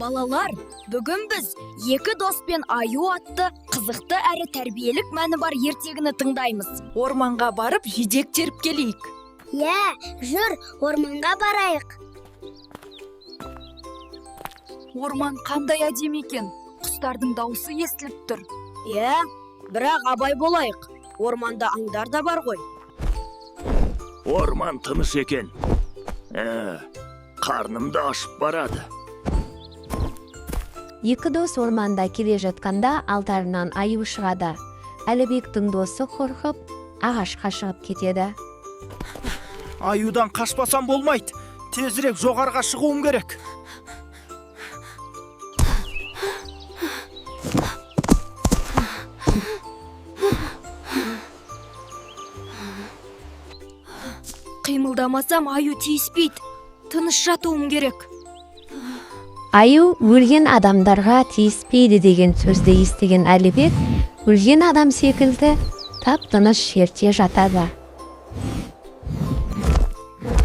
Балалар, бүгін біз «Екі дос пен аю» атты қызықты әрі тәрбиелік мәні бар ертегіні тыңдаймыз. Орманға барып, жидек теріп келейік. Иә, жүр, орманға барайық. Орман қандай әдемі екен! Құстардың даусы естіліп тұр. Иә, бірақ абай болайық. Орманда аңдар да бар ғой. Орман тыныш екен. Қарным да ашып барады. Екі дос орманда келе жатқанда алдарынан аю шығады. Әлібектің досы қорқып, ағашқа шығып кетеді. Аюдан қашпасам болмайды. Тезірек жоғарға шығуым керек. Қимылдамасам, аю тиіспейді. Тыныш жатуым керек. Аю өлген адамдарға тиіспейді деген сөзді естіген Әлібек өлген адам секілді тап тыныш жерде жатады.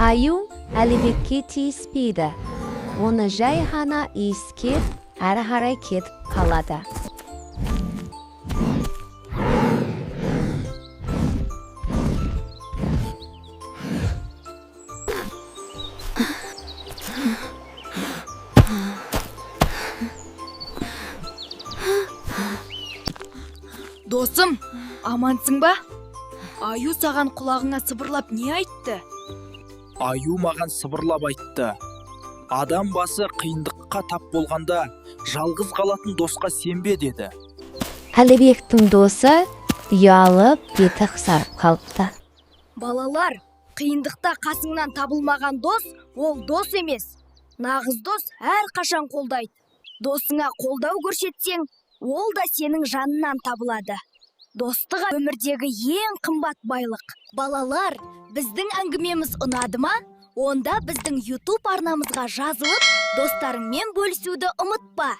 Аю Әлібекке тиіспейді. Оны жай ғана иіскеп, әрі қарай кетіп қалады. Досым, амансың ба? Аю саған құлағыңа сыбырлап не айтты? Аю маған сыбырлап айтты: «Адам басы қиындыққа тап болғанда, жалғыз қалатын досқа сенбе», – деді. Әлібектің досы ұялып, беті қызарып қалыпты. Балалар, қиындықта қасыңнан табылмаған дос ол дос емес. Нағыз дос әрқашан қолдайды. Досыңа қолдау көрсетсең, ол да сенің жанынан табылады. Достық – өмірдегі ең қымбат байлық. Балалар, біздің әңгімеміз ұнады ма? Онда біздің YouTube арнамызға жазылып, достарыңмен бөлісуді ұмытпа.